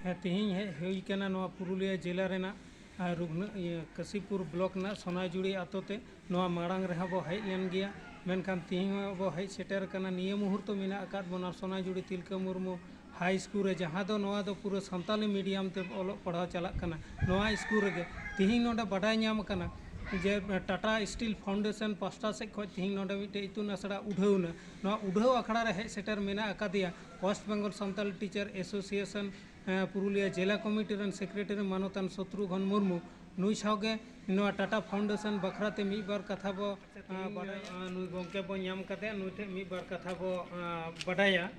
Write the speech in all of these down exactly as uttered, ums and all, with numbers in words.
ᱦᱮᱸ, ᱛᱮᱦᱮᱧ ᱦᱮᱡ ᱦᱩᱭ ᱠᱟᱱᱟ ᱱᱚᱣᱟ ᱯᱩᱨᱩᱞᱤᱭᱟᱹ ᱡᱮᱞᱟ ᱨᱮᱱᱟᱜ, ᱟᱨ, ᱨᱩᱜᱽᱱᱟᱹ-, ᱤᱭᱟᱹ, ᱠᱟᱥᱤᱯᱩᱨ ᱵᱞᱚᱠ ᱨᱮᱱᱟᱜ ᱥᱚᱱᱟᱡᱩᱲᱤ ᱟᱛᱳ ᱛᱮ᱾ ᱱᱚᱣᱟ ᱢᱟᱲᱟᱝ ᱨᱮᱦᱚᱸ ᱵᱚ ᱦᱮᱡ ᱞᱮᱱ ᱜᱮᱭᱟ, ᱢᱮᱱᱠᱷᱟᱱ ᱛᱮᱦᱮᱧ ᱦᱚᱸ ᱵᱚ ᱦᱮᱡ ᱥᱮᱴᱮᱨ ᱠᱟᱱᱟ᱾ ᱱᱤᱭᱟᱹ ᱢᱩᱦᱩᱨᱛᱚ ᱢᱮᱱᱟᱜ ᱟᱠᱟᱫ ᱵᱚᱱᱟ ᱥᱚᱱᱟᱡᱩᱲᱤ ᱛᱤᱞᱠᱟᱹ ᱢᱩᱨᱢᱩ ᱦᱟᱭ ᱥᱠᱩᱞ ᱨᱮ, ᱡᱟᱦᱟᱸ ᱫᱚ ᱱᱚᱣᱟ ᱫᱚ ᱯᱩᱨᱟᱹ ᱥᱟᱱᱛᱟᱞᱤ ᱢᱤᱰᱤᱭᱟᱢ ᱛᱮ ᱚᱞᱚᱜ ᱯᱟᱲᱦᱟᱣ ᱪᱟᱞᱟᱜ ᱠᱟᱱᱟ᱾ ᱱᱚᱣᱟ ᱥᱠᱩᱞ ᱨᱮᱜᱮ ᱛᱮᱦᱮᱧ ᱱᱚᱰᱮ ᱵᱟᱰᱟᱭ ᱧᱟᱢ ᱟᱠᱟᱱᱟ ᱡᱮ ᱴᱟᱴᱟ ᱥᱴᱤᱞ ᱯᱷᱟᱣᱩᱱᱰᱮᱥᱚᱱ ᱯᱟᱥᱴᱟ ᱥᱮᱫ ᱠᱷᱚᱱ ᱛᱮᱦᱮᱧ ᱱᱚᱰᱮ ᱢᱤᱫᱴᱮᱡ ᱤᱛᱩᱱ ᱟᱥᱲᱟ ᱩᱰᱷᱟᱹᱣ ᱮᱱᱟ᱾ ᱱᱚᱣᱟ ᱩᱰᱷᱟᱹᱣ ᱟᱠᱷᱲᱟ ᱨᱮ ᱦᱮᱡ ᱥᱮᱴᱮᱨ ᱢᱮᱱᱟᱜ ᱟᱠᱟᱫᱮᱭᱟ west Bengal Santali teacher association, ᱮ, ᱯᱩᱨᱩᱞᱤᱭᱟᱹ ᱡᱮᱞᱟ ᱠᱚᱢᱤᱴᱤ ᱨᱮᱱ ᱥᱮᱠᱨᱮᱴᱟᱨᱤ ᱢᱟᱱᱚᱛᱟᱱ ᱥᱚᱛᱨᱩᱜᱷᱚᱱ ᱢᱩᱨᱢᱩ᱾ ᱱᱩᱭ ᱥᱟᱶᱜᱮ ᱱᱚᱣᱟ ᱴᱟᱴᱟ ᱯᱷᱟᱣᱩᱱᱰᱮᱥᱚᱱ ᱵᱟᱠᱷᱨᱟ ᱛᱮ ᱢᱤᱫ ᱵᱟᱨ ᱠᱟᱛᱷᱟ ᱵᱚ, ᱟᱪᱪᱷᱟ, ᱛᱮᱦᱮᱧ, ᱵᱟᱰᱟᱭ ᱟᱸ, ᱱᱩᱭ ᱜᱚᱢᱠᱮ ᱵᱚ ᱧᱟᱢ ᱠᱟᱫᱮᱭᱟ, ᱱᱩᱭ ᱴᱷᱮᱱ ᱢᱤᱫ ᱵᱟᱨ ᱠᱟᱛᱷᱟ ᱵᱚ, ᱟᱸ, ᱵᱟᱰᱟᱭᱟ᱾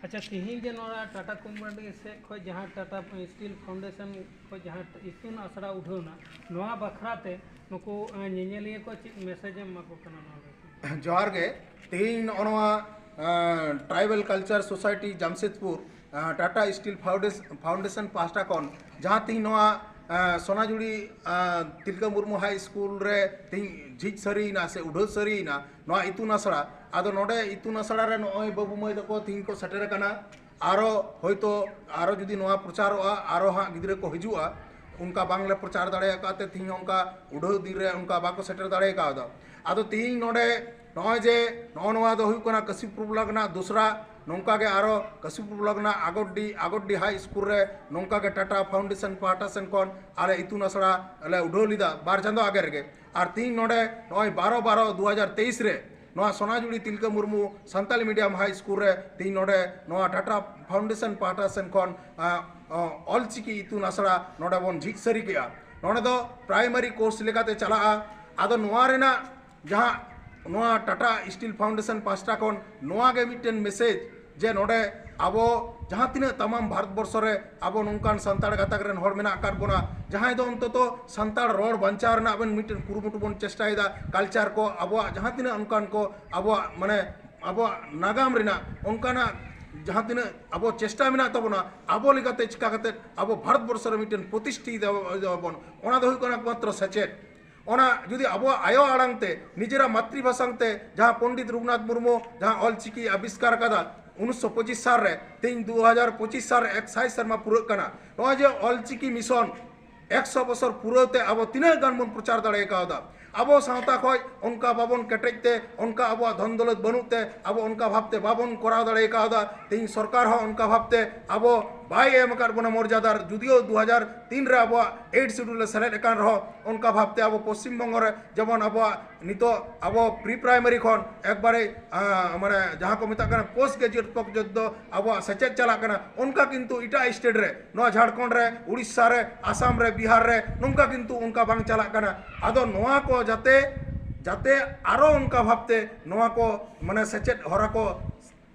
ᱟᱪᱪᱷᱟ, ᱛᱮᱦᱮᱧ ᱡᱮ ᱱᱚᱣᱟ ᱴᱟᱴᱟ ᱠᱳᱢᱯᱟᱱᱤ ᱥᱮᱫ ᱠᱷᱚᱱ ᱡᱟᱦᱟᱸ ᱴᱟᱴᱟ ᱥᱴᱤᱞ ᱯᱷᱟᱣᱩᱱᱰᱮᱥᱚᱱ ᱠᱷᱚᱱ ᱡᱟᱦᱟᱸ ᱤᱛᱩᱱ ᱟᱥᱲᱟ ᱩᱰᱷᱟᱹᱣ ᱮᱱᱟ, ᱱᱚᱣᱟ ᱵᱟᱠᱷᱨᱟ ᱛᱮ ᱱᱩᱠᱩ, ᱟᱸ, ᱧᱮᱧᱮᱞᱤᱭᱟᱹ ᱠᱚ ᱪᱮᱫ ᱢᱮᱥᱮᱡ ᱮᱢ ᱮᱢᱟ ᱠᱚ ᱠᱟᱱᱟ ᱱᱚᱣᱟ ᱞᱟᱹᱜᱤᱫ? ᱡᱚᱦᱟᱨ ᱜᱮ᱾ ᱛᱮᱦᱮᱧ ᱱᱚᱜᱼᱚ ᱱᱚᱣᱟ, ᱟᱸ, ᱴᱨᱟᱭᱵᱟᱞ ᱠᱟᱞᱪᱟᱨ ᱥᱳᱥᱟᱭᱴᱤ ᱡᱟᱢᱥᱮᱫᱽᱯᱩᱨ, ᱟᱸ, ᱴᱟᱴᱟ ᱥᱴᱤᱞ ᱯᱷᱟᱣᱩᱱᱰᱮᱥ-, ᱯᱷᱟᱣᱩᱱᱰᱮᱥᱚᱱ ᱯᱟᱦᱴᱟ ᱠᱷᱚᱱ ᱡᱟᱦᱟᱸ ᱛᱮᱦᱮᱧ ᱱᱚᱣᱟ, ᱟᱸ, ᱥᱚᱱᱟᱡᱩᱲᱤ, ᱟᱸ, ᱛᱤᱞᱠᱟᱹ ᱢᱩᱨᱢᱩ ᱦᱟᱭ ᱥᱠᱩᱞ ᱨᱮ ᱛᱮᱦᱮᱧ ᱡᱷᱤᱡ ᱥᱟᱹᱨᱤᱭᱮᱱᱟ ᱥᱮ ᱩᱰᱷᱟᱹᱣ ᱥᱟᱹᱨᱤᱭᱮᱱᱟ ᱱᱚᱣᱟ ᱤᱛᱩᱱ ᱟᱥᱲᱟ᱾ ᱟᱫᱚ ᱱᱚᱰᱮ ᱤᱛᱩᱱ ᱟᱥᱲᱟ ᱨᱮ ᱱᱚᱜᱼᱚᱭ ᱵᱟᱹᱵᱩ ᱢᱟᱹᱭ ᱛᱟᱠᱚ ᱛᱮᱦᱮᱧ ᱠᱚ ᱥᱮᱴᱮᱨ ᱟᱠᱟᱱᱟ᱾ ᱟᱨᱚ ᱦᱚᱭᱛᱳ ᱟᱨᱚ ᱡᱩᱫᱤ ᱱᱚᱣᱟ ᱯᱨᱚᱪᱟᱨᱚᱜᱼᱟ, ᱟᱨᱚ ᱦᱟᱸᱜ ᱜᱤᱫᱽᱨᱟᱹ ᱠᱚ ᱦᱤᱡᱩᱜᱼᱟ᱾ ᱚᱱᱠᱟ ᱵᱟᱝᱞᱮ ᱯᱨᱚᱪᱟᱨ ᱫᱟᱲᱮ ᱟᱠᱟᱫ ᱛᱮ ᱛᱮᱦᱮᱧ ᱚᱱᱠᱟ ᱩᱰᱷᱟᱹᱣ ᱫᱤᱱ ᱨᱮ ᱚᱱᱠᱟ ᱵᱟᱠᱚ ᱥᱮᱴᱮᱨ ᱫᱟᱲᱮ ᱠᱟᱣᱫᱟ᱾ ᱟᱫᱚ ᱛᱮᱦᱮᱧ ᱱᱚᱰᱮ ᱱᱚᱜᱼᱚᱭ ᱡᱮ ᱱᱚᱜᱼᱚ ᱱᱚᱣᱟ ᱫᱚ ᱦᱩᱭᱩᱜ ᱠᱟᱱᱟ ᱠᱟᱥᱤᱯᱩᱨ ᱵᱞᱚᱠ ᱨᱮᱱᱟᱜ ᱫᱚᱥᱨᱟ, ᱱᱚᱝᱠᱟ ᱜᱮ ᱟᱨᱚ ᱠᱟᱥᱤᱯᱩᱨ ᱵᱞᱚᱠ ᱨᱮᱱᱟᱜ ᱟᱜᱚᱰᱰᱤ, ᱟᱜᱚᱰᱰᱤ ᱦᱟᱭ ᱥᱠᱩᱞ ᱨᱮ ᱱᱚᱝᱠᱟ ᱜᱮ ᱴᱟᱴᱟ ᱯᱷᱟᱣᱩᱱᱰᱮᱥᱚᱱ ᱯᱟᱦᱴᱟ ᱥᱮᱱ ᱠᱷᱚᱱ ᱟᱞᱮ ᱤᱛᱩᱱ ᱟᱥᱲᱟ ᱞᱮ ᱩᱰᱷᱟᱹᱣ ᱞᱮᱫᱟ ᱵᱟᱨ ᱪᱟᱸᱫᱚ ᱟᱜᱮ ᱨᱮᱜᱮ᱾ ᱟᱨ ᱛᱮᱦᱮᱧ ᱱᱚᱰᱮ ᱱᱚᱜᱼᱚᱭ ᱵᱟᱨᱚ ᱵᱟᱨᱚ ᱫᱩ ᱦᱟᱡᱟᱨ ᱛᱮᱭᱤᱥ ᱨᱮ ᱱᱚᱣᱟ ᱥᱚᱱᱟᱡᱩᱲᱤ ᱛᱤᱞᱠᱟᱹ ᱢᱩᱨᱢᱩ ᱥᱟᱱᱛᱟᱞᱤ ᱢᱤᱰᱤᱭᱟᱢ ᱦᱟᱭ ᱥᱠᱩᱞ ᱨᱮ ᱛᱮᱦᱮᱧ ᱱᱚᱰᱮ ᱱᱚᱣᱟ ᱴᱟᱴᱟ ᱯᱷᱟᱣᱩᱱᱰᱮᱥᱚᱱ ᱯᱟᱦᱴᱟ ᱥᱮᱱ ᱠᱷᱚᱱ, ᱟ, ᱚ, ᱚᱞᱪᱤᱠᱤ ᱤᱛᱩᱱ ᱟᱥᱲᱟ ᱱᱚᱰᱮ ᱵᱚᱱ ᱡᱷᱤᱡ ᱥᱟᱹᱨᱤ ᱠᱮᱜᱼᱟ᱾ ᱱᱚᱰᱮ ᱫᱚ ᱯᱨᱟᱭᱢᱟᱨᱤ ᱠᱳᱨᱥ ᱞᱮᱠᱟᱛᱮ ᱪᱟᱞᱟᱜᱼᱟ᱾ ᱟᱫᱚ ᱱᱚᱣᱟ ᱨᱮᱱᱟᱜ ᱡᱟᱦᱟᱸ ᱱᱚᱣᱟ ᱴᱟᱴᱟ ᱥᱴᱤᱞ ᱯᱷᱟᱣᱩᱱᱰᱮᱥᱚᱱ ᱯᱟᱦᱴᱟ ᱠᱷᱚᱱ ᱱᱚᱣᱟ ᱜᱮ ᱢᱤᱫᱴᱮᱱ ᱢᱮᱥᱮᱡᱽ ᱡᱮ ᱱᱚᱰᱮ ᱟᱵᱚ ᱡᱟᱦᱟᱸ ᱛᱤᱱᱟᱹᱜ ᱛᱟᱢᱟᱢ ᱵᱷᱟᱨᱚᱛ ᱵᱚᱨᱥᱚ ᱨᱮ ᱟᱵᱚ ᱱᱚᱝᱠᱟᱱ ᱥᱟᱱᱛᱟᱲ ᱜᱟᱛᱟᱠ ᱨᱮᱱ ᱦᱚᱲ ᱢᱮᱱᱟᱜ ᱟᱠᱟᱫ ᱵᱚᱱᱟ, ᱡᱟᱦᱟᱸᱭ ᱫᱚ ᱚᱱᱛᱚᱛᱚ ᱥᱟᱱᱛᱟᱲ ᱨᱚᱲ ᱵᱟᱧᱪᱟᱣ ᱨᱮᱱᱟᱜ ᱵᱚᱱ ᱢᱤᱫᱴᱮᱱ ᱠᱩᱨᱩᱢᱩᱴᱩ ᱵᱚᱱ ᱪᱮᱥᱴᱟᱭᱮᱫᱟ᱾ ᱠᱟᱞᱪᱟᱨ ᱠᱚ, ᱟᱵᱚᱣᱟᱜ ᱡᱟᱦᱟᱸ ᱛᱤᱱᱟᱹᱜ ᱚᱱᱠᱟᱱ ᱠᱚ, ᱟᱵᱚᱣᱟᱜ ᱢᱟᱱᱮ ᱟᱵᱚᱣᱟᱜ ᱱᱟᱜᱟᱢ ᱨᱮᱱᱟᱜ ᱚᱱᱠᱟᱱᱟᱜ ᱡᱟᱦᱟᱸ ᱛᱤᱱᱟᱹᱜ ᱟᱵᱚ ᱪᱮᱥᱴᱟ ᱢᱮᱱᱟᱜ ᱛᱟᱵᱚᱱᱟ, ᱟᱵᱚ ᱞᱮᱠᱟᱛᱮ ᱪᱤᱠᱟ ᱠᱟᱛᱮ ᱟᱵᱚ ᱵᱷᱟᱨᱚᱛ ᱵᱚᱨᱥᱚ ᱨᱮ ᱢᱤᱫᱴᱮᱱ ᱯᱨᱚᱛᱤᱥᱴᱷᱤᱛ ᱟᱵᱚᱱ, ᱚᱱᱟ ᱫᱚ ᱦᱩᱭᱩᱜ ᱠᱟᱱᱟ ᱮᱠᱢᱟᱛᱨᱚ ᱥᱮᱪᱮᱫ᱾ ᱚᱱᱟ ᱡᱩᱫᱤ ᱟᱵᱚᱣᱟᱜ ᱟᱭᱳ ᱟᱲᱟᱝ ᱛᱮ, ᱱᱤᱡᱮᱨᱟᱜ ᱢᱟᱛᱨᱤ ᱵᱷᱟᱥᱟᱝ ᱛᱮ, ᱡᱟᱦᱟᱸ ᱯᱚᱱᱰᱤᱛ ᱨᱚᱜᱷᱩᱱᱟᱛᱷ ᱢᱩᱨᱢᱩ ᱡᱟᱦᱟᱸ ᱚᱞ ᱪᱤᱠᱤ ᱟᱵᱤᱥᱠᱟᱨ ᱟᱠᱟᱫᱟ, ᱩᱱᱤᱥᱥᱚ ᱯᱚᱸᱪᱤᱥ ᱥᱟᱞ ᱨᱮ, ᱛᱮᱦᱮᱧ ᱫᱩ ᱦᱟᱡᱟᱨ ᱯᱚᱸᱪᱤᱥ ᱥᱟᱞ ᱨᱮ ᱮᱠ ᱥᱟᱭ ᱥᱮᱨᱢᱟ ᱯᱩᱨᱟᱹᱜ ᱠᱟᱱᱟ᱾ ᱱᱚᱜᱼᱚᱭ ᱡᱮ ᱚᱞᱪᱤᱠᱤ ᱢᱤᱥᱚᱱ ᱮᱠᱥᱚ ᱵᱚᱪᱷᱚᱨ ᱯᱩᱨᱟᱹᱣ ᱛᱮ ᱟᱵᱚ ᱛᱤᱱᱟᱹᱜ ᱜᱟᱱ ᱵᱚᱱ ᱯᱨᱚᱪᱟᱨ ᱫᱟᱲᱮ ᱠᱟᱣᱫᱟ? ᱟᱵᱚ ᱥᱟᱶᱛᱟ ᱠᱷᱚᱡ ᱚᱱᱠᱟ ᱵᱟᱵᱚᱱ ᱠᱮᱴᱮᱡ ᱛᱮ, ᱚᱱᱠᱟ ᱟᱵᱚᱣᱟᱜ ᱫᱷᱚᱱ ᱫᱚᱞᱚᱛ ᱵᱟᱹᱱᱩᱜ ᱛᱮ ᱟᱵᱚ ᱚᱱᱠᱟ ᱵᱷᱟᱵᱛᱮ ᱵᱟᱵᱚᱱ ᱠᱚᱨᱟᱣ ᱫᱟᱲᱮ ᱠᱟᱣᱫᱟ᱾ ᱛᱮᱦᱮᱧ ᱥᱚᱨᱠᱟᱨ ᱦᱚᱸ ᱚᱱᱠᱟ ᱵᱷᱟᱵᱛᱮ ᱟᱵᱚ ᱵᱟᱭ ᱮᱢ ᱟᱠᱟᱫ ᱵᱚᱱᱟ ᱢᱚᱨᱡᱟᱫᱟ᱾ ᱡᱩᱫᱤᱭᱳ ᱫᱩ ᱦᱟᱡᱟᱨ ᱛᱤᱱ ᱨᱮ ᱟᱵᱚᱣᱟᱜ ᱮᱭᱤᱴ ᱥᱤᱰᱩᱞ ᱨᱮ ᱥᱮᱞᱮᱫ ᱟᱠᱟᱱ ᱨᱮᱦᱚᱸ, ᱚᱱᱠᱟ ᱵᱷᱟᱵᱛᱮ ᱟᱵᱚ ᱯᱚᱥᱪᱤᱢ ᱵᱚᱝᱜᱚ ᱨᱮ ᱡᱮᱢᱚᱱ ᱟᱵᱚᱣᱟᱜ ᱱᱤᱛᱚᱜ ᱟᱵᱚ ᱯᱨᱤ ᱯᱨᱟᱭᱢᱟᱨᱤ ᱠᱷᱚᱱ ᱮᱠᱵᱟᱨᱮ, ᱟᱸ, ᱢᱟᱱᱮ ᱡᱟᱦᱟᱸ ᱠᱚ ᱢᱮᱛᱟᱜ ᱠᱟᱱᱟ ᱯᱳᱥᱴ ᱜᱨᱮᱡᱩᱭᱮᱴ ᱯᱚᱨᱡᱚᱱᱛᱚ ᱟᱵᱚᱣᱟᱜ ᱥᱮᱪᱮᱫ ᱪᱟᱞᱟᱜ ᱠᱟᱱᱟ, ᱚᱱᱠᱟ ᱠᱤᱱᱛᱩ ᱮᱴᱟᱜ ᱥᱴᱮᱴ ᱨᱮ, ᱱᱚᱣᱟ ᱡᱷᱟᱲᱠᱷᱚᱸᱰ ᱨᱮ, ᱩᱲᱤᱥᱥᱟ ᱨᱮ, ᱟᱥᱟᱢ ᱨᱮ, ᱵᱤᱦᱟᱨ ᱨᱮ ᱱᱚᱝᱠᱟ ᱠᱤᱱᱛᱩ ᱚᱱᱠᱟ ᱵᱟᱝ ᱪᱟᱞᱟᱜ ᱠᱟᱱᱟ᱾ ᱟᱫᱚ ᱱᱚᱣᱟ ᱠᱚ ᱡᱟᱛᱮ, ᱡᱟᱛᱮ ᱟᱨᱚ ᱚᱱᱠᱟ ᱵᱷᱟᱵᱛᱮ ᱱᱚᱣᱟ ᱠᱚ ᱢᱟᱱᱮ ᱥᱮᱪᱮᱫ ᱦᱚᱨᱟ ᱠᱚ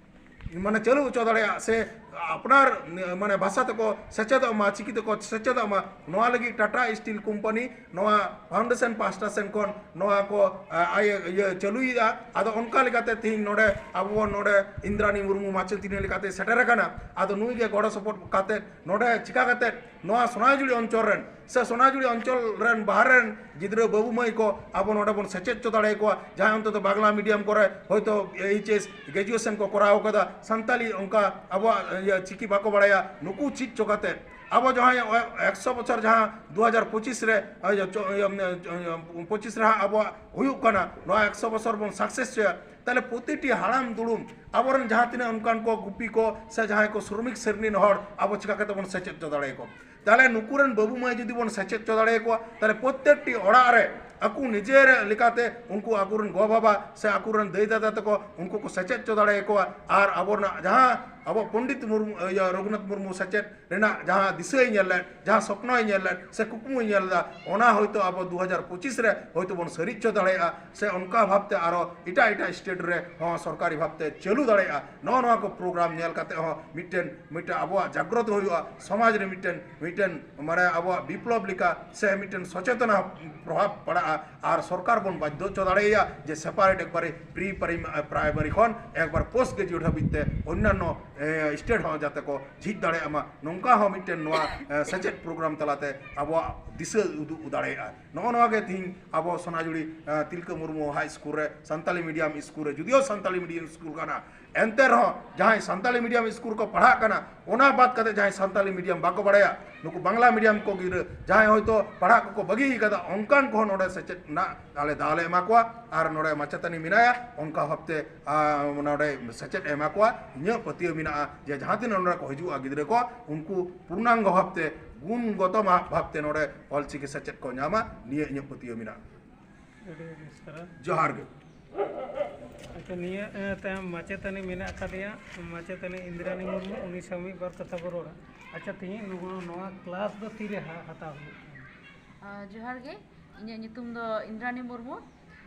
ᱢᱟᱱᱮ ᱪᱟᱹᱞᱩ ᱦᱚᱪᱚ ᱫᱟᱲᱮᱭᱟᱜ ᱥᱮ ᱟᱯᱱᱟᱨ ᱢᱟᱱᱮ ᱵᱷᱟᱥᱟ ᱛᱮᱠᱚ ᱥᱮᱪᱮᱫᱚᱜ ᱢᱟ, ᱪᱤᱠᱤ ᱛᱮᱠᱚ ᱥᱮᱪᱮᱫᱚᱜ ᱢᱟ, ᱱᱚᱣᱟ ᱞᱟᱹᱜᱤᱫ ᱴᱟᱴᱟ ᱥᱴᱤᱞ ᱠᱳᱢᱯᱟᱱᱤ ᱱᱚᱣᱟ ᱯᱷᱟᱣᱩᱱᱰᱮᱥᱚᱱ ᱯᱟᱦᱴᱟ ᱥᱮᱱ ᱠᱷᱚᱱ ᱱᱚᱣᱟ ᱠᱚ, ᱟ, ᱟᱭ-, ᱤᱭᱟᱹ ᱪᱟᱹᱞᱩᱭᱮᱫᱟ᱾ ᱟᱫᱚ ᱚᱱᱠᱟ ᱞᱮᱠᱟᱛᱮ ᱛᱮᱦᱮᱧ ᱱᱚᱰᱮ ᱟᱵᱚ ᱱᱚᱰᱮ ᱤᱱᱫᱨᱟᱱᱤ ᱢᱩᱨᱢᱩ ᱢᱟᱪᱮᱛᱤᱱᱤ ᱞᱮᱠᱟᱛᱮ ᱥᱮᱴᱮᱨ ᱟᱠᱟᱱᱟ᱾ ᱟᱫᱚ ᱱᱩᱭ ᱜᱮ ᱜᱚᱲᱚ ᱥᱚᱯᱚᱦᱚᱫ ᱠᱟᱛᱮ ᱱᱚᱰᱮ ᱪᱤᱠᱟ ᱠᱟᱛᱮ ᱱᱚᱣᱟ ᱥᱚᱱᱟᱡᱩᱲᱤ ᱚᱧᱪᱚᱞ ᱨᱮᱱ ᱥᱮ ᱥᱚᱱᱟᱡᱩᱲᱤ ᱚᱧᱪᱚᱞ ᱨᱮᱱ ᱵᱟᱦᱨᱮ ᱨᱮᱱ ᱜᱤᱫᱽᱨᱟᱹ ᱵᱟᱹᱵᱩ ᱢᱟᱹᱭ ᱠᱚ ᱟᱵᱚ ᱱᱚᱰᱮ ᱵᱚᱱ ᱥᱮᱪᱮᱫ ᱦᱚᱪᱚ ᱫᱟᱲᱮᱭᱟᱠᱚᱣᱟ, ᱡᱟᱦᱟᱸᱭ ᱚᱱᱛᱮ ᱫᱚ ᱵᱟᱝᱞᱟ ᱢᱤᱰᱤᱭᱟᱢ ᱠᱚᱨᱮ ᱦᱚᱭᱛᱳ ᱮᱭᱤᱪ ᱮᱥ ᱜᱨᱮᱡᱩᱭᱮᱥᱚᱱ ᱠᱚ ᱠᱚᱨᱟᱣ ᱠᱟᱫᱟ, ᱥᱟᱱᱛᱟᱞᱤ ᱚᱱᱠᱟ ᱟᱵᱚᱣᱟᱜ ᱤᱭᱟᱹ ᱪᱤᱠᱤ ᱵᱟᱠᱚ ᱵᱟᱲᱟᱭᱟ, ᱱᱩᱠᱩ ᱪᱮᱫ ᱦᱚᱪᱚ ᱠᱟᱛᱮ ᱟᱵᱚ ᱡᱟᱦᱟᱸᱭ ᱮᱠᱥᱚ ᱵᱚᱪᱷᱚᱨ ᱡᱟᱦᱟᱸ ᱫᱩ ᱦᱟᱡᱟᱨ ᱯᱚᱸᱪᱤᱥ ᱨᱮ, ᱤᱭᱟᱹ, ᱪᱚ-, ᱤᱭᱟᱹ, ᱯᱚᱸᱪᱤᱥ ᱨᱮ ᱦᱟᱸᱜ ᱟᱵᱚᱣᱟᱜ ᱦᱩᱭᱩᱜ ᱠᱟᱱᱟ, ᱱᱚᱣᱟ ᱮᱠᱥᱚ ᱵᱚᱪᱷᱚᱨ ᱵᱚᱱ ᱥᱟᱠᱥᱮᱥ ᱦᱚᱪᱚᱭᱟ, ᱛᱟᱦᱞᱮ ᱯᱨᱚᱛᱤᱴᱤ ᱦᱟᱲᱟᱢ ᱫᱩᱲᱩᱢ ᱟᱵᱚᱨᱮᱱ ᱡᱟᱦᱟᱸ ᱛᱤᱱᱟᱹᱜ ᱚᱱᱠᱟᱱ ᱠᱚ ᱜᱩᱯᱤ ᱠᱚ ᱥᱮ ᱡᱟᱦᱟᱸᱭ ᱠᱚ ᱥᱨᱚᱢᱤᱠ ᱥᱨᱮᱱᱤ ᱦᱚᱲ ᱟᱵᱚ ᱪᱤᱠᱟ ᱠᱟᱛᱮ ᱵᱚᱱ ᱥᱮᱪᱮᱫ ᱦᱚᱪᱚ ᱫᱟᱲᱮᱭᱟᱠᱚᱣᱟ? ᱛᱟᱦᱞᱮ ᱱᱩᱠᱩ ᱨᱮᱱ ᱵᱟᱹᱵᱩ ᱢᱟᱹᱭ ᱡᱩᱫᱤ ᱵᱚᱱ ᱥᱮᱪᱮᱫ ᱦᱚᱪᱚ ᱫᱟᱲᱮᱭᱟᱠᱚᱣᱟ, ᱛᱟᱦᱞᱮ ᱯᱨᱚᱛᱛᱮᱠᱴᱤ ᱚᱲᱟᱜ ᱨᱮ ᱟᱠᱚ ᱱᱤᱡᱮᱨ ᱞᱮᱠᱟᱛᱮ ᱩᱱᱠᱩ ᱟᱠᱚᱨᱮᱱ ᱜᱚ ᱵᱟᱵᱟ ᱥᱮ ᱟᱠᱚᱨᱮᱱ ᱫᱟᱹᱭ ᱫᱟᱫᱟ ᱛᱟᱠᱚ ᱩᱱᱠᱩ ᱠᱚ ᱥᱮᱪᱮᱫ ᱦᱚᱪᱚ ᱫᱟᱲᱮᱭᱟᱠᱚᱣᱟ᱾ ᱟᱨ ᱟᱵᱚ ᱨᱮᱱᱟᱜ ᱡᱟᱦᱟᱸ ᱟᱵᱚ ᱯᱚᱱᱰᱤᱛ ᱢᱩᱨᱢᱩ, ᱤᱭᱟᱹ, ᱨᱚᱜᱷᱩᱱᱟᱛᱷ ᱢᱩᱨᱢᱩ ᱥᱮᱪᱮᱫ ᱨᱮᱱᱟᱜ ᱡᱟᱦᱟᱸ ᱫᱤᱥᱟᱹᱭ ᱧᱮᱞ ᱞᱮᱫ, ᱡᱟᱦᱟᱸ ᱥᱚᱯᱱᱚᱭ ᱧᱮᱞ ᱞᱮᱫ ᱥᱮ ᱠᱩᱠᱢᱩᱭ ᱧᱮᱞ ᱞᱮᱫᱟ, ᱚᱱᱟ ᱦᱚᱭᱛᱳ ᱟᱵᱚ ᱫᱩ ᱦᱟᱡᱟᱨ ᱯᱚᱸᱪᱤᱥ ᱨᱮ ᱦᱚᱭᱛᱳ ᱵᱚᱱ ᱥᱟᱹᱨᱤ ᱦᱚᱪᱚ ᱫᱟᱲᱮᱭᱟᱜᱼᱟ, ᱥᱮ ᱚᱱᱠᱟ ᱵᱷᱟᱵᱛᱮ ᱟᱨᱚ ᱮᱴᱟᱜ ᱮᱴᱟᱜ ᱥᱴᱮᱴ ᱨᱮ ᱦᱚᱸ ᱥᱚᱨᱠᱟᱨᱤ ᱵᱷᱟᱵᱛᱮ ᱪᱟᱹᱞᱩ ᱫᱟᱲᱮᱭᱟᱜᱼᱟ᱾ ᱱᱚᱜᱼᱚ ᱱᱚᱣᱟ ᱠᱚ ᱯᱨᱳᱜᱨᱟᱢ ᱧᱮᱞ ᱠᱟᱛᱮ ᱦᱚᱸ ᱢᱤᱫᱴᱮᱱ, ᱢᱤᱫᱴᱮᱱ ᱟᱵᱚᱣᱟᱜ ᱡᱟᱜᱽᱨᱚᱛ ᱦᱩᱭᱩᱜᱼᱟ, ᱥᱚᱢᱟᱡᱽ ᱨᱮ ᱢᱤᱫᱴᱮᱱ, ᱢᱤᱫᱴᱮᱱ ᱢᱟᱱᱮ ᱟᱵᱚᱣᱟᱜ ᱵᱤᱯᱞᱚᱵ ᱞᱮᱠᱟ ᱥᱮ ᱢᱤᱫᱴᱮᱱ ᱥᱚᱪᱮᱛᱚᱱᱟ ᱯᱨᱚᱵᱷᱟᱵᱽ ᱯᱟᱲᱟᱜᱼᱟ᱾ ᱟᱨ ᱥᱚᱨᱠᱟᱨ ᱵᱚᱱ ᱵᱟᱫᱽᱫᱷᱚ ᱦᱚᱪᱚ ᱫᱟᱲᱮᱭᱟᱭᱟ ᱡᱮ ᱥᱮᱯᱟᱨᱮᱴ ᱮᱠᱵᱟᱨᱮ ᱯᱨᱤ ᱯᱨᱟᱭᱢᱟᱨᱤ ᱠᱷᱚᱱ ᱮᱠᱵᱟᱨ ᱯᱳᱥᱴ ᱜᱨᱮᱡᱩᱭᱮᱴ ᱦᱟᱹᱵᱤᱡ ᱛᱮ ᱚᱱᱱᱟᱱᱚ ᱥᱴᱮᱴ ᱦᱚᱸ ᱡᱟᱛᱮ ᱠᱚ ᱡᱷᱤᱡ ᱫᱟᱲᱮᱭᱟᱜ ᱢᱟ, ᱱᱚᱝᱠᱟ ᱦᱚᱸ ᱢᱤᱫᱴᱮᱱ ᱱᱚᱣᱟ, ᱮ, ᱥᱮᱪᱮᱫ ᱯᱨᱳᱜᱨᱟᱢ ᱛᱟᱞᱟᱛᱮ ᱟᱵᱚᱣᱟᱜ ᱫᱤᱥᱟᱹ ᱩᱫᱩᱜ ᱫᱟᱲᱮᱭᱟᱜᱼᱟ᱾ ᱱᱚᱜᱼᱚ ᱱᱚᱣᱟ ᱜᱮ ᱛᱮᱦᱮᱧ ᱟᱵᱚ ᱥᱚᱱᱟᱡᱩᱲᱤ, ᱮ, ᱛᱤᱞᱠᱟᱹ ᱢᱩᱨᱢᱩ ᱦᱟᱭ ᱥᱠᱩᱞ ᱨᱮ ᱥᱟᱱᱛᱟᱞᱤ ᱢᱤᱰᱤᱭᱟᱢ ᱥᱠᱩᱞ ᱨᱮ, ᱡᱩᱫᱤᱭᱳ ᱥᱟᱱᱛᱟᱞᱤ ᱢᱤᱰᱤᱭᱟᱢ ᱥᱠᱩᱞ ᱠᱟᱱᱟ, ᱮᱱᱛᱮ ᱨᱮᱦᱚᱸ ᱡᱟᱦᱟᱸᱭ ᱥᱟᱱᱛᱟᱲᱤ ᱢᱤᱰᱤᱭᱟᱢ ᱥᱠᱩᱞ ᱠᱚ ᱯᱟᱲᱦᱟᱜ ᱠᱟᱱᱟ, ᱚᱱᱟ ᱵᱟᱫ ᱠᱟᱛᱮ ᱡᱟᱦᱟᱸᱭ ᱥᱟᱱᱛᱟᱲᱤ ᱢᱤᱰᱤᱭᱟᱢ ᱵᱟᱠᱚ ᱵᱟᱲᱟᱭᱟ, ᱱᱩᱠᱩ ᱵᱟᱝᱞᱟ ᱢᱤᱰᱤᱭᱟᱢ ᱠᱚ ᱜᱤᱫᱽᱨᱟᱹ ᱡᱟᱦᱟᱸᱭ ᱦᱚᱭᱛᱳ ᱯᱟᱲᱦᱟᱜ ᱠᱚᱠᱚ ᱵᱟᱹᱜᱤ ᱠᱟᱫᱟ, ᱚᱱᱠᱟᱱ ᱠᱚᱦᱚᱸ ᱱᱚᱰᱮ ᱥᱮᱪᱮᱫ ᱨᱮᱱᱟᱜ ᱟᱞᱮ ᱫᱟᱣ ᱞᱮ ᱮᱢᱟ ᱠᱚᱣᱟ᱾ ᱟᱨ ᱱᱚᱰᱮ ᱢᱟᱪᱮᱛᱟᱹᱱᱤ ᱢᱮᱱᱟᱭᱟ, ᱚᱱᱠᱟ ᱵᱷᱟᱵᱛᱮ ᱟᱨ ᱱᱚᱰᱮ ᱥᱮᱪᱮᱫ ᱮ ᱮᱢᱟ ᱠᱚᱣᱟ᱾ ᱤᱧᱟᱹᱜ ᱯᱟᱹᱛᱭᱟᱹᱣ ᱢᱮᱱᱟᱜᱼᱟ ᱡᱮ ᱡᱟᱦᱟᱸ ᱛᱤᱱᱟᱹᱜ ᱱᱚᱰᱮ ᱠᱚ ᱦᱤᱡᱩᱜᱼᱟ ᱜᱤᱫᱽᱨᱟᱹ ᱠᱚ, ᱩᱱᱠᱩ ᱯᱩᱨᱱᱟᱝᱜᱚ ᱵᱷᱟᱵᱛᱮ, ᱜᱩᱱᱜᱚᱛᱚ ᱢᱟ-, ᱵᱷᱟᱵᱛᱮ ᱱᱚᱰᱮ ᱚᱞᱪᱤᱠᱤ ᱥᱮᱪᱮᱫ ᱠᱚ ᱧᱟᱢᱟ, ᱱᱤᱭᱟᱹ ᱤᱧᱟᱹᱜ ᱯᱟᱹᱛᱭᱟᱹᱣ ᱢᱮᱱᱟᱜᱼᱟ᱾ ᱟᱹᱰᱤ ᱟᱹᱰᱤ ᱥᱟᱨᱦᱟᱣ᱾ ᱡᱚᱦᱟᱨ ᱜᱮ᱾ ᱟᱪᱪᱷᱟ, ᱱᱤᱭᱟᱹ ᱮ, ᱛᱟᱭᱚᱢ ᱢᱟᱪᱮᱛᱟᱹᱱᱤ ᱢᱮᱱᱟᱜ ᱟᱠᱟᱫᱮᱭᱟ, ᱢᱟᱪᱮᱛᱟᱹᱱᱤ ᱤᱱᱫᱨᱟᱱᱤ ᱢᱩᱨᱢᱩ, ᱩᱱᱤ ᱥᱟᱶ ᱢᱤᱫ ᱵᱟᱨ ᱠᱟᱛᱷᱟ ᱵᱚ ᱨᱚᱲᱟ᱾ ᱟᱪᱪᱷᱟ, ᱛᱮᱦᱮᱧ ᱱᱚᱣᱟ, ᱱᱚᱣᱟ ᱠᱞᱟᱥ ᱫᱚ ᱛᱤᱨᱮ ᱦᱟ-, ᱦᱟᱛᱟᱣ ᱦᱩᱭᱩᱜ ᱠᱟᱱᱟ? ᱟ, ᱡᱚᱦᱟᱨ ᱜᱮ, ᱤᱧᱟᱹᱜ ᱧᱩᱛᱩᱢ ᱫᱚ ᱤᱱᱫᱨᱟᱱᱤ ᱢᱩᱨᱢᱩ᱾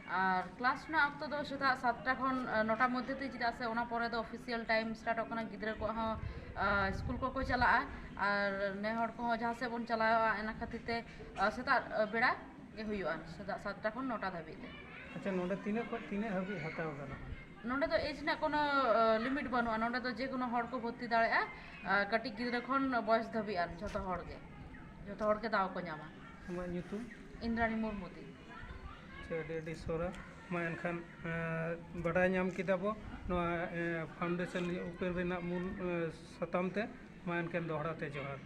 ᱟᱨ ᱠᱞᱟᱥ ᱨᱮᱱᱟᱜ ᱚᱠᱛᱚ ᱫᱚ ᱥᱮᱛᱟᱜ ᱥᱟᱛᱴᱟ ᱠᱷᱚᱱ ᱟ, ᱱᱚᱴᱟ ᱢᱚᱫᱽᱫᱷᱮ ᱛᱮ, ᱪᱮᱫᱟᱜ ᱥᱮ ᱚᱱᱟ ᱯᱚᱨᱮ ᱫᱚ ᱚᱯᱷᱤᱥᱤᱭᱟᱞ ᱴᱟᱭᱤᱢ ᱥᱴᱟᱨᱴᱚᱜ ᱠᱟᱱᱟ, ᱜᱤᱫᱽᱨᱟᱹ ᱠᱚᱣᱟᱜ ᱦᱚᱸ ᱟ, ᱥᱠᱩᱞ ᱠᱚᱠᱚ ᱪᱟᱞᱟᱜᱼᱟ᱾ ᱟᱨ ᱱᱮ ᱦᱚᱲ ᱠᱚᱦᱚᱸ ᱡᱟᱦᱟᱸ ᱥᱮᱫ ᱵᱚᱱ ᱪᱟᱞᱟᱣᱟ, ᱚᱱᱟ ᱠᱷᱟᱹᱛᱤᱨ ᱛᱮ ᱟ, ᱥᱮᱛᱟᱜ ᱟ, ᱵᱮᱲᱟ ᱜᱮ ᱦᱩᱭᱩᱜᱼᱟ, ᱥᱮᱛᱟᱜ ᱥᱟᱛᱴᱟ ᱠᱷᱚᱱ ᱱᱚᱴᱟ ᱫᱷᱟᱹᱵᱤᱡ ᱛᱮ᱾ ᱟᱪᱪᱷᱟ, ᱱᱚᱰᱮ ᱛᱤᱱᱟᱹᱜ ᱠᱷᱚᱱ ᱛᱤᱱᱟᱹᱜ ᱦᱟᱹᱵᱤᱡ ᱦᱟᱛᱟᱣ ᱜᱟᱱᱚᱜᱼᱟ? ᱱᱚᱰᱮ ᱫᱚ ᱮᱡᱽ ᱨᱮᱱᱟᱜ ᱠᱳᱱᱳ ᱟ, ᱞᱤᱢᱤᱴ ᱵᱟᱹᱱᱩᱜᱼᱟ᱾ ᱱᱚᱰᱮ ᱫᱚ ᱡᱮ ᱠᱳᱱᱳ ᱦᱚᱲ ᱠᱚ ᱵᱷᱚᱨᱛᱤ ᱫᱟᱲᱮᱭᱟᱜᱼᱟ, ᱟ, ᱠᱟᱹᱴᱤᱡ ᱜᱤᱫᱽᱨᱟᱹ ᱠᱷᱚᱱ ᱵᱚᱭᱮᱥ ᱫᱷᱟᱹᱵᱤᱡ ᱟᱱ ᱡᱷᱚᱛᱚ ᱦᱚᱲ ᱜᱮ, ᱡᱷᱚᱛᱚ ᱦᱚᱲ ᱜᱮ ᱫᱟᱣ ᱠᱚ ᱧᱟᱢᱟ᱾ ᱟᱢᱟᱜ ᱧᱩᱛᱩᱢ? ᱤᱱᱫᱨᱟᱱᱤ ᱢᱩᱨᱢᱩ ᱫᱤ᱾ ᱟᱪᱪᱷᱟ, ᱟᱹᱰᱤ ᱟᱹᱰᱤ ᱥᱟᱨᱦᱟᱣ᱾ ᱢᱟ ᱮᱱᱠᱷᱟᱱ ᱟ, ᱵᱟᱰᱟᱭ ᱧᱟᱢ ᱠᱮᱫᱟ ᱵᱚ ᱱᱚᱣᱟ ᱟ, ᱯᱷᱟᱣᱩᱱᱰᱮᱥᱚᱱ ᱩᱯᱮᱞ ᱨᱮᱱᱟᱜ ᱢᱩᱞ ᱟ, ᱥᱟᱛᱟᱢ ᱛᱮ᱾ ᱢᱟ ᱮᱱᱠᱷᱟᱱ ᱫᱚᱦᱲᱟ ᱛᱮ ᱡᱚᱦᱟᱨ᱾